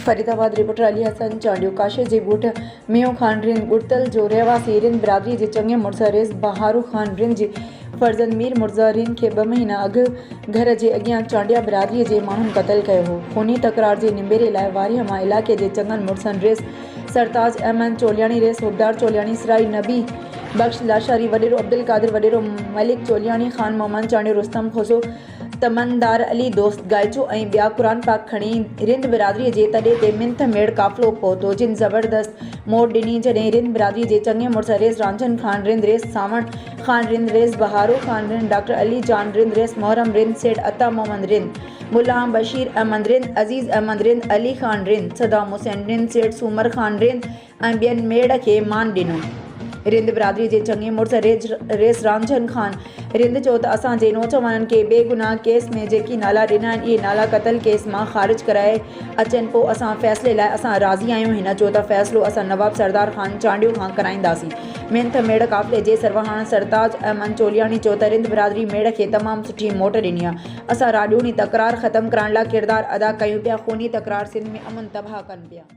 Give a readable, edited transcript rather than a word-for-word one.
Faridabad, reporter, Ali حسن چانڊيو، ڪاشي جي ڳوٺ ميون خان رند ڳڙتل جو رهواسي رند برادري جي چڱي مڙس ريس بهارو خان رند جي فرزند مير مرزا رند کي ٻه مهينا اڳ گهر جي اڳيان چانڊيا برادري جي ماڻهن قتل ڪيو هو. خوني تڪرار جي نبيري لاء وارهه مان علائقي جي چڱن مڙسن ريس سرتاج احمد چولياڻي، ريس حبدار چولياڻي، سرائي نبي بخش لاشاري، وڏيرو عبدالقادر، وڏيرو ملڪ چولياڻي، خان محمد چانڊيو، رستم کوسو، تمندار علي دوست گائيچو ۽ ٻيا قرآن پاڪ کڻي رند برادريء جي تڏي تي منٿ ميڙ قافلو پهتو، جن زبردست موٽ ڏني، جڏهن رند برادريء جي چڱي مڙس ريس رانجهن خان رند، ريس سانوڻ خان رند، ريس بهارو خان رند، ڊاڪٽر علي جان رند، ريس محرم رند، سيٺ عطا محمد رند، ملان بشير احمد رند، عزيز احمد رند، علي خان رند، صدام حسين رند، سيٺ سومر خان رند ۽ ٻين ميڙ کي مان ڏنو. رند برادري جي چڱي مڙس ريس رانجهن خان رند چيو ته اسان جي نوجوانن کي بي گناهه ڪيس ۾ جيڪي نالا ڏنا آهن اهي نالا قتل ڪيس مان خارج ڪرائي اچن پوء اسان فيصلي لاء اسان راضي آهيون هن چيو ته فيصلو اسان نواب سردار خان چانڊيو کان ڪرائينداسين منٿ ميڙ قافلي جي سرواڻ سرتاج احمد چولياڻي چيو ته رند برادري ميڙ کي تمام سٺي موٽ ڏني آهي اسان راڄوڻي تڪرار ختم ڪرائڻ لاء ڪردار ادا ڪيون پيا خوني تڪرار سنڌ ۾ امن تباهه ڪن پيا.